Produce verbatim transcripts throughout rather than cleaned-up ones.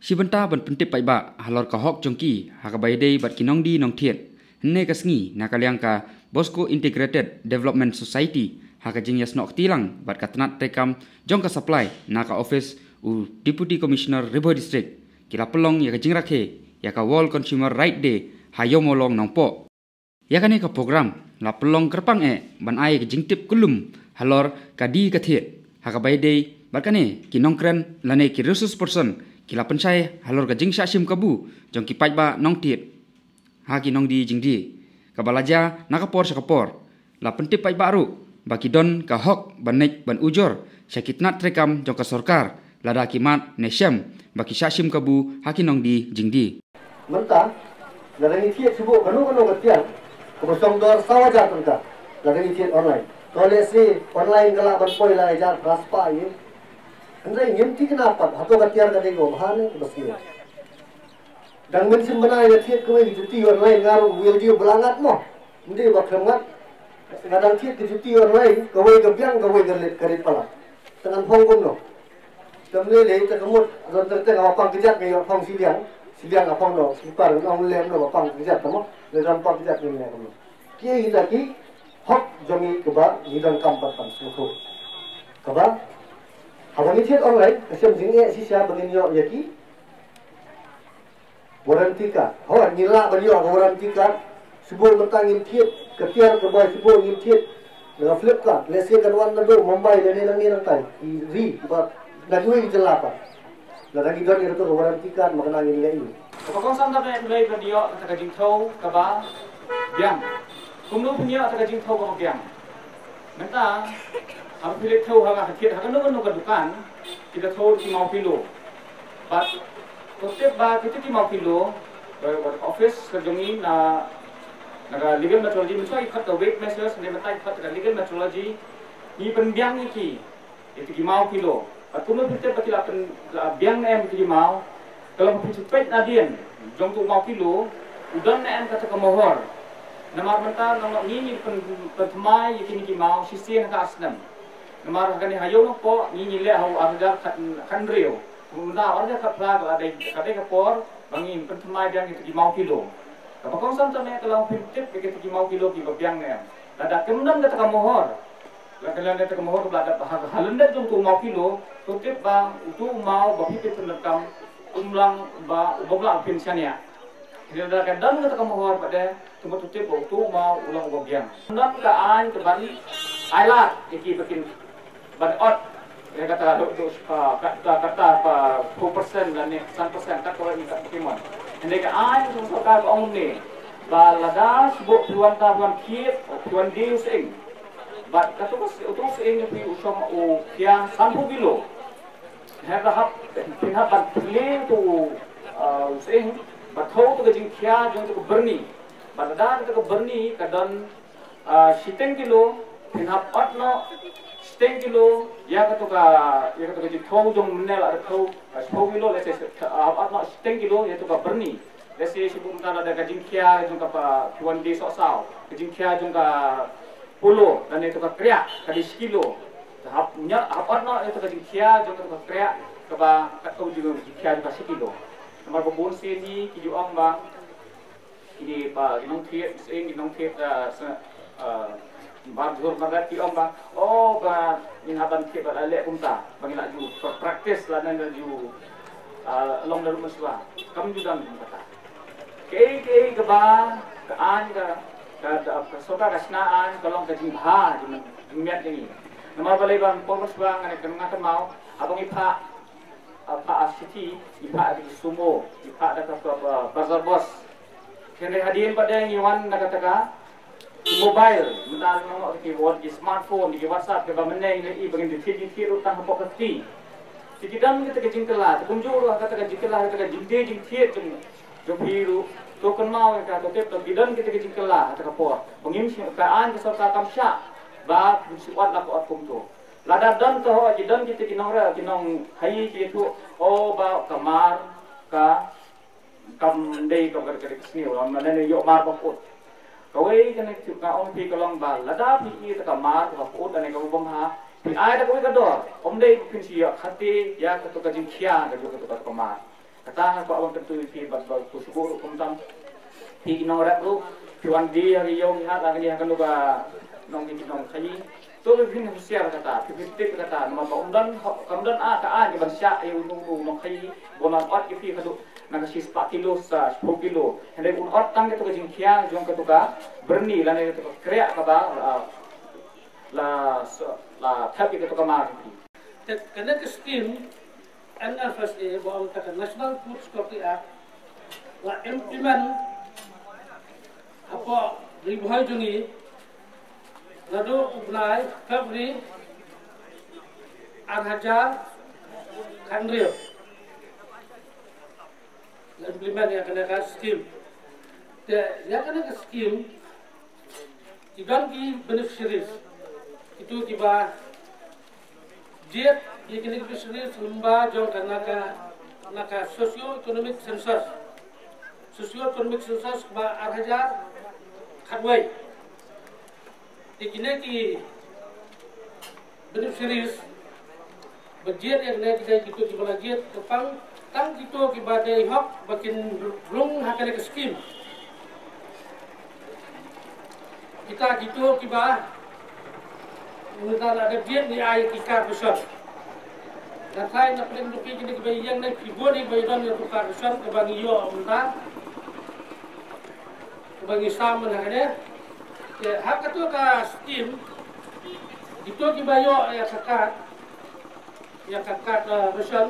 Shi bynta ban pyntip paidbah halor ka hok jong ki ha kaba ïadei bad ki nongdie nongthied, hynne ka sngi na ka liang ka Bosco Integrated Development Society ha ka jingïasnoh kti lang bad ka tnat treikam jong ka supply na ka office u Deputy Commissioner Ri Bhoi District, ki la pynlong ïa ka jingrakhe ïa ka World Consumer Right Day ha Ïew Mawlong Nongpoh. Ïa kane ka program la pynlong kyrpang eh ban ai ka jingtip kyllum halor ka die ka thied ha kaba ïadei bad kane ki nongkren lane ki resource person ki la pynshai halor ka jingshah shim kabu jong ki paidbah nongthied ha ki nongdie jingdie, kaba la jia na ka por sha ka por. La pyntip paidbah ruh ba ki don ka hok ban leit ban ujor sha ki tnat treikam jong ka sorkar lada ki mad ne shem ba ki shah shim kabu ha ki nongdie jingdie. Mynta, lada ngi thied shuh kano kano ka tiar kaba shong dor saw hajar tyngka, lada ngi thied online. To lehse online ka lah ban poi lai hajar phra spah ïa. Hynrei ngim thikna pat hato ka tiar ka dei kaba bha ne kaba sniew. Dang mynsiem bnai nga thied kawei ka juti online, nga ruh U L D U ba la ngat mo. Ym dei ba khlem ngat. Nga dang thied ka juti online, kawei ka biang, kawei ka rit, ka rit palat. Te ngan phong kumno? Te ym lei lei te ka mut don ter ter nga pang kjat, nga ïoh phong shiliang, shiliang nga phong noh, slipar nga ong lem noh ba pang kjat te mo. Lei dang pang kjat ngi ne kumno? Kiei kita ki hok jong ngi kaba ngi donkam pat ban sngewthuh. Kaba haba ngi thied online, ka shem jingeh shisha ba ngin ïoh ïa ki warranty card. Ho, ngi lah ban ïoh ka warranty card. Shuh mynta ngim thied, ka tiar kaba shuh ngim thied na ka Flipkart. Lehse kan wan naduh Mumbai lane nangne nangtai. Ri ba na kiwei ki jylla pat. Lada ngi don ïa ka warranty card ma kane ngin leh ïa. Kaba kongsan da ban leh ban ïoh kata ka jingthew kaba biang. Kumno phin ïoh kata ka jingthew kaba biang? Mynta haba phi leit thew ha ka thied ha kano kano ka dukan, ki da thew ki maw kilo. Bad to tip ba kita ki maw kilo, ba, ba office ka jong ngi na, na ka legal metrology, mynta ki khot ka weight measures, ne mynta ki khot ka legal metrology, ngi pynbiang ïa ki, ïa ki maw kilo. Bad kumno phi tip ba ki la pyn, la biang ne em ïa ki maw? Ka long phi peit nadien jong utu u maw kilo, u don ne em kata ka mohor. Namar mynta ngi, ngi pyn, pynthymmai ïa kine ki maw shisien ha ka ar snem. Namar ha kane ha Ïew Nongpoh ngi, ngi leh ha u ar hajar khat, khathynriew. Mynta ar hajar khatphra ka la dei, ka dei ka por ba ngin pynthymmai biang ïa kita ki maw kilo. Kaba kongsan tang ne ka long phin tip ïa kita ki maw kilo kiba biang ne em. Lada kim don kata ka mohor, lada kim don kata ka mohor kaba la dep ha, ha lyndet jong utu u maw kilo, to tip ba utu u maw ba phi pyndonkam um long ba u bym lah phin shaniah. Hynrei lada ka don kata ka mohor pat de, to mut to tip ba utu u maw u long uba biang. Don ka aiñ kaban ailad ïa ki ba kin ban ot ïa kata, kata, kata, kata, four percent lane san percent, kat kawei ka pokemon. Hynrei ka aiñ jong sorkar ka ong ne ba lada shu phi wan, ta wan thied, phi wan die u sying. Bad kata ka, utu u sying phi u shong u khia sanphew kilo. Hynrei hap, phin hap ban plie utu u, uh, u sying, bad thew utu ka jingkhia jong utu ka byrni. Bad lada kata ka byrni ka don, ah, shiteng kilo, phin hap ot noh shiteng kilo ïa katu ka, ïa katu ka jingthew jong mynne la thew, ah, shiphew kilo, lehse, ah, ot noh shiteng kilo ïa katu ka byrni. Lehse shibun ka, lada ka jingkhia jong ka, phi wan die sohsaw, ka jingkhia jong ka polo lane katu ka kriah ka dei shi kilo. Hap nya, hap ot noh ïa katu ka jingkhia jong katu ka kriah kaba katto jingkhia jong ka shi kilo. Namar ba bun sien hi ki ju ong ba kine pa, ki nongthied, sien ki nongthied, ah, sa, ah, bar jhur bar rat ki ong ba, oh, ba ngin hap ban thied ba la leh kumta, ba ngin la ju pra-, practice lane la ju, ah, long da ruh mynshuwa. Kam ju don kumta. Kaei kaei kaba ka aiñ ka, ka, ka, ka sorkar ka shna aiñ ka long ka jingbha jingmyntoi jong ngi. Namar balei, ba por mynshuwa nga ne, nga kynmaw haba ngi phah, ah, phah shithi, ngi phah da ki sumo, ngi phah da ka, ka, ka buzzer bus. Hynrei hadien pat de ngi wan da kata ka mobile, mynta ngi ong ki, ki smartphone, ki WhatsApp, kaba mynne ngi ïohi ba ngin thied, ngin thied ruh tang hapoh ka kti. Te ki don kata ka jingkylla, te kumjuh ruh kata ka jingkylla, kata ka jingdie jingthied jong, jong phi ruh. To kynmaw ïa ka, to tip, to ki don kata ka jingkylla ha kata ka por. Ba ngim shym, ka aiñ ka sorkar kam shah ba ngin shu ot la ka ot kumto. Lada don, to ho, ki don kita ki nongrel, ki nonghaei ki ïathuh, oh, ba ka mar ka kam dei ka, ka, ka dei ka sniew, lane ïoh mar ba kut. Kawei kane ka ong phi ka long ba lada phi ïoh ta ka mar kaba kut lane kaba bym bha, phi ai da kawei ka dor. Ym dei phin shu ïoh khate ïa katu ka jingkhia ka jong katu ka mar. Kata nga kwah ban kyntu ïa phi bad ba phi sngewbha ruh kumta. Phi ki nongrep ruh, phi wan die ha ki ïew ki hat, ha kane ha kano ka nong ki nongkhaii. To phi phin husiar kata, phi phin tip kata, namar ba ym don, ym don a ka aiñ ban shah ïa uno uno u nongkhaii, ba un ot ïa phi haduh na ka shispah kilo sa shiphew kilo. Hynrei un ot tang kato ka jingkhia jong kato ka byrni lane kato ka kriah kaba, ah, la, la thep ïa kato ka mar jong phi. Te kane ka skim N F S A ba ong ka National Food Security Act la implement hapoh Ri Bhoi jong ngi naduh u bnai February ar hajar khathynriew. La implement ïa kane ka skim. Te ïa kane ka skim ki don ki beneficiaries. Kito kiba jied ïa kine ki beneficiaries lyngba jong ka na ka, na ka socio economic census. Socio economic census ba ar hajar khatwei. Te kine ki beneficiaries ba jied ïa kine ki dei kito kiba la jied, tang, tang kito kiba dei hok ba kin rung ha kane ka skim. Kita kito kiba mynta la dep jied ngi ai ki card ration. Nga tharai na pdeng jong phi kine kiba ïeng ne phi bun kiba ïadon ïa ka card ration kaba ngi ïoh mynta. Kaba ngi sam mynta kane. Te ha kato ka skim kito kiba ïoh ïa ka card, ïa ka card, eh, ration,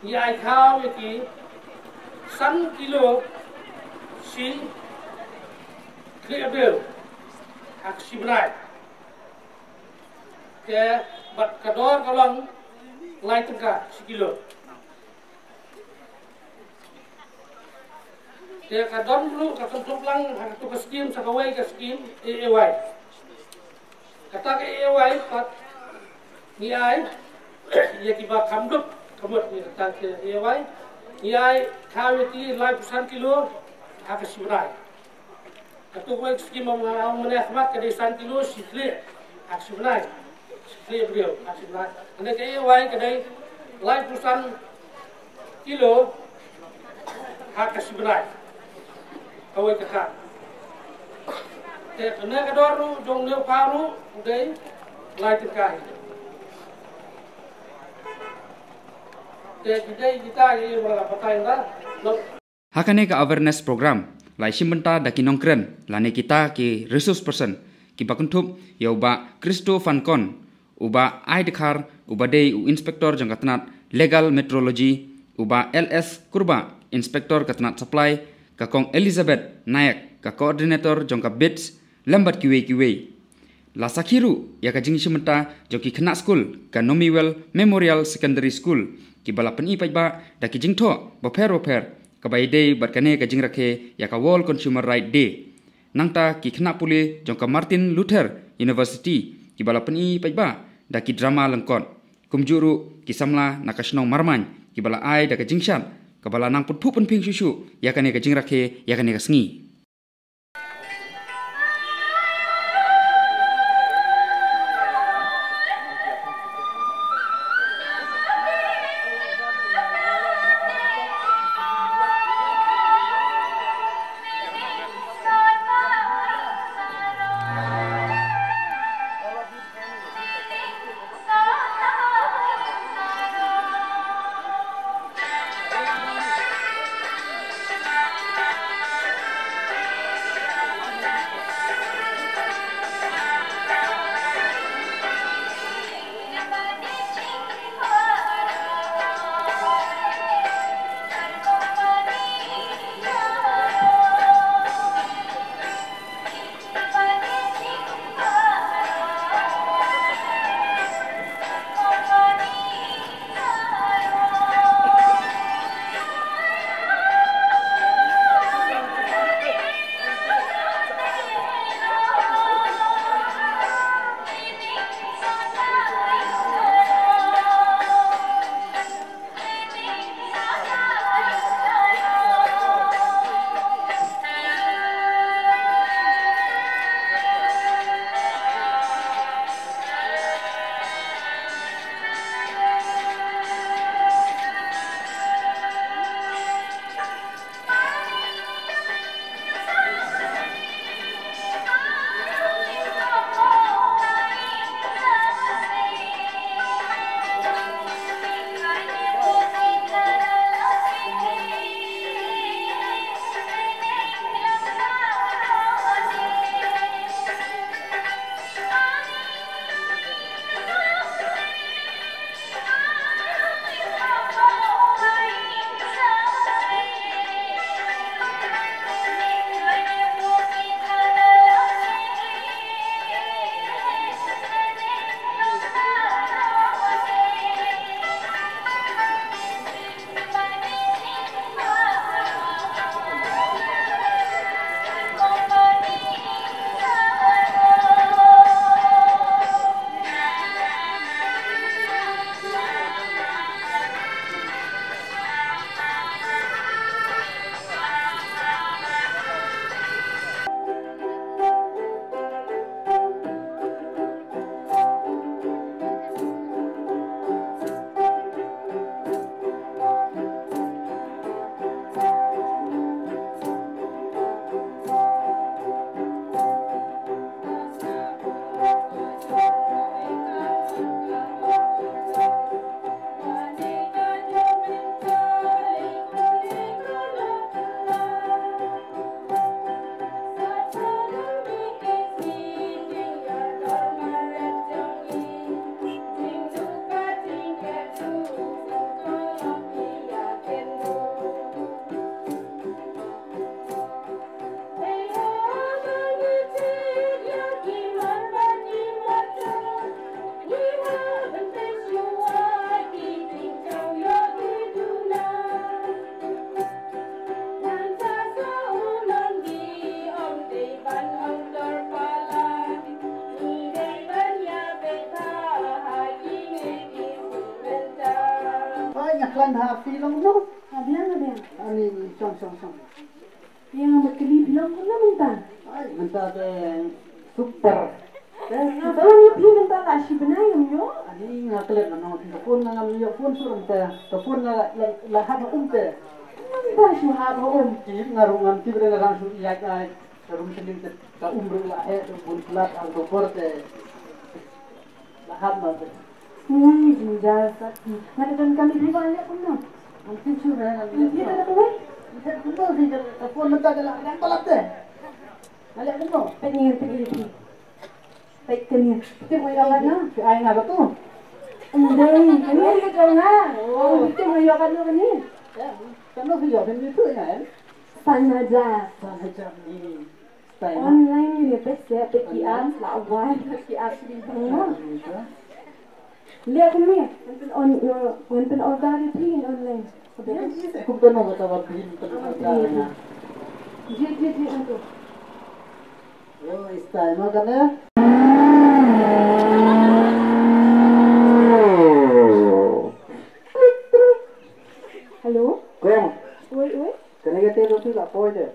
ngi ai khaw ïa ki san kilo shi khlieh briew ha ka shi bnai. Te bad ka dor ka long lai tyngka shi kilo. Te ka don ruh ka kynthup lang ha kato ka skim sa kawei ka skim A A Y. Kata ka A A Y pat ngi ai ïa kiba kham duk ka mut ngi kata ka A A Y. Ngi ai khaw ïa ki laiphew san kilo ha ka shi bnai. Kato kawei ka skim ong, ong mynne khmat ka dei san kilo shi khlieh ha ka shi bnai. Shi khlieh briew ha ka shi bnai. Hynrei ka A A Y ka dei laiphew san kilo ha ka shi bnai. Kawei ka card. Te kane ka dor ruh jong une u khaw ruh u dei lai tyngka hi. Te ki dei kita ki ba la batai da. Ha kane ka awareness program la shim bynta da ki nongkren lane kita ki resource person kiba kynthup ïa u Bah Christo Fankon, u Bah I Dkhar uba dei u inspector jong ka tnat Legal Metrology, u Bah L S Kurbah, inspector ka tnat supply, ka Kong Elizabeth Nayak, ka coordinator jong ka bids, lem bad kiwei kiwei. La sakhi ruh ïa ka jingshim bynta jong ki khynnah skul ka Nomiwell Memorial Secondary School kiba la pyni paidbah da ki jingthoh bapher bapher kaba ïadei bad kane ka jingrakhe ïa ka World Consumer Right Day. Nangta ki khynnah pule jong ka Martin Luther University kiba la pyni paidbah da ki drama lyngkot. Kumjuh ruh ki samla na ka shnong Marmain kiba la ai da ka jingshad kaba la nang pynphuh pynphieng shuh shuh ïa kane ka jingrakhe ïa kane ka sngi. Kan ha phi long no? Ha biang, ha biang. Ani, shong, shong, shong. Ïa nga mat kali phi long kumno mynta? Ai, mynta te super. Eh, nga phone ïa phi mynta la shi bnai ngam ïoh. Ani, nga klet mano phi ka phone, nga ngam ïoh phone shuh mynta. Ka phone la, la, la hap ha um te. Mynta shu hap ha um. Ki nga ruh ngam tip re nga dang shu ïaid ai. Ka rum sling te ka um ruh la heh, ka bun plat, al doktor te. La hap ma te. Hmm, jynjar sat. Nga te donkam ïa phi ba leh kumno? Ang tin shu re, ang tin shu re. Leh kumno phi ka phone mynta ka la dang palat te. Nga leh kumno? Peit ngi, peit ngi, peit. Peit kane. Peit ngi ïa kane. Phi ai nga ka tu. Em dei, kane ka jong nga. Oh, peit ngi ïa kane kane. Ya, kano phi ïoh phi tu ïa nga, eh? San hajar. San hajar ni. Online ni peit se peit ki ads la wai ki ads ni bang ma. Leh kumne, ngan pyn on, ngan pyn order ïa phi online. Kum kano kata ba phi pyn order ïa nga. Ji, ji, ji, antu. Oh, ista ma kane. Hello? Kong. Oi, oi. Kane ka te ruh phi la poi te.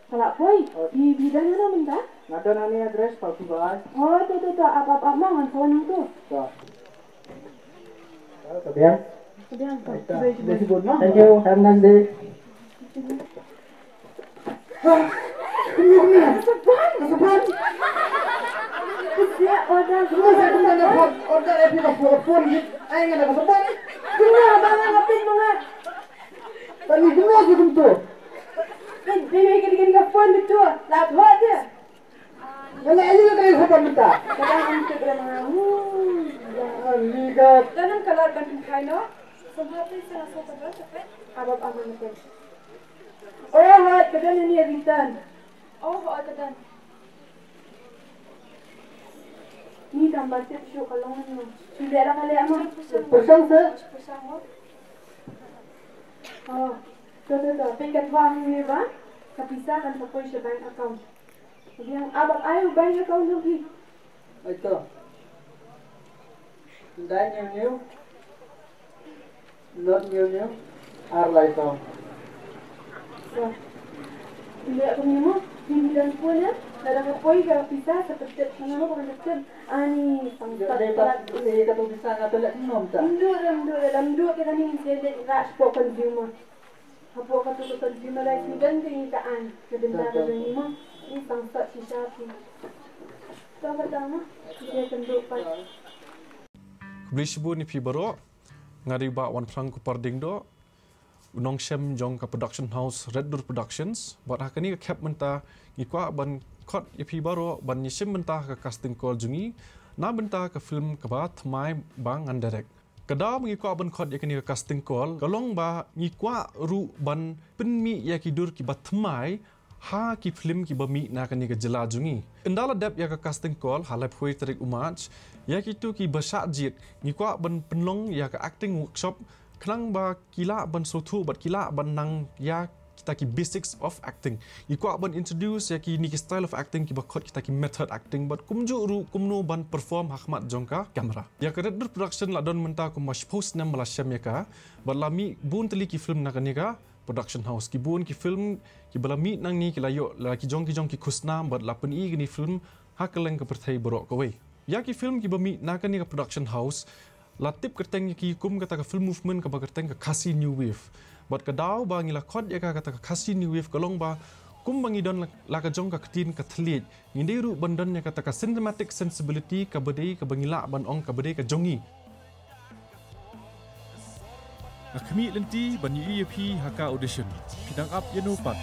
Ka la poi? Oh. Phi, phi don hano mynta? Nga don ha kane address, phi ba ai. Oh, to, to, to, ap, ap, ap, ma ngan phone hangto. To. To, ka biang. Ka biang, to. Ai, to. Khublei shibun, ma. Thank you. Have a nice day. Ha? Kumno, kumno? Ka saban. Ka saban. Ka saban. Kumno sa kumno na phone? Order ïa phi ka phone, phone. Ai nga na ka saban. Kumno ba nga nga peit ma nga. Tang ïa kumno sa kumto? Peit, peit, peit, peit ka phone bitu. La thoh te. Nga la ïoh ka ïoh khubor mynta. Ka dang am te bra ma. Ani ka. Ka dang ka la ban pynkhai noh. Sngewbha peit sa sngewbha peit. Abab aman peit. Oh, hooid, ka dang ni return. Oh, hooid, ka dang. Ni tang ba tip shuh ka long ano. Shu leh la ka leh ma. Pyrshang sa. Pyrshang mo. Oh, to, to, to. Peit ka thoh hangne ba ka pisa kan sa poi sha bank account. Biang, ah, bad ai u bank account jong phi. Ai to. Dai hynñiew hynñiew. Not hynñiew hynñiew. Ar lai saw. Sa. Ïa kumne mo, phi don phone ïa. Lada ka poi ka pisa sa pyntip, sa nga ruh ka pyntip. Ani, sang. Ïa, sat, dei pat, sat. Ïa, ka tu pisa nga tu leh kumno mynta. Ym duh, ym duh, ym duh, kita ni sha leh rush for consumer. Hapoh katu ka consumer rights ni don ka ïing ka aiñ ka bynta ka jong ngi mo. Ngi tang sot shisha phi. To kata mo. Ki dei kynduh pat. Khublei shibun ïa phi baroh. Nga dei u Bah Wanphrang Kuperding Doh, u nongshem jong ka production house Red Door Productions. Bad ha kane ka khep mynta ngi kwah ban khot ïa phi baroh ban ïashim bynta ha ka casting call jong ngi na bynta ka film kaba thymmai ba ngan direct. Ka daw ba ngi kwah ban khot ïa kane ka casting call ka long ba ngi kwah ruh ban pynmih ïa ki dur kiba thymmai ha ki film kiba mih na kane ka jylla jong ngi. Ynda la dep ïa ka casting call ha laiphew tarik u March, ïa kito kiba shah jied ngi kwah ban pynlong ïa ka acting workshop khnang ba ki lah ban sngewthuh bad ki lah ban nang ïa kita ki basics of acting. Ngi kwah ban introduce ïa kine ki style of acting kiba khot kita ki method acting bad kumjuh ruh kumno ban perform ha khmat jong ka camera. Ïa ka Red Door Production la don mynta kumba shiphew snem ba la shem ïa ka bad la mih bun tylli ki film na kane ka production house. Ki bun ki film kiba la mih nangne ki la ïoh la ki jong ki jong ki khusnam bad la pyni kine film ha kylleng ka pyrthei baroh kawei. Ïa ki film kiba mih na kane ka production house la tip kyrteng ïa ki kum kata ka film movement kaba kyrteng ka Khasi New Wave. Bad ka daw ba ngi la khot ïa ka kata ka Khasi New Wave ka long ba kumba ngi don la, la ka jong ka ktien ka thylliej, ngi dei ruh ban don ïa kata ka cinematic sensibility kaba dei kaba ngi lah ban ong kaba dei ka jong ngi. Nga khmih lynti ban ïohi ïa phi ha ka audition. Phi dang ap ïano pat?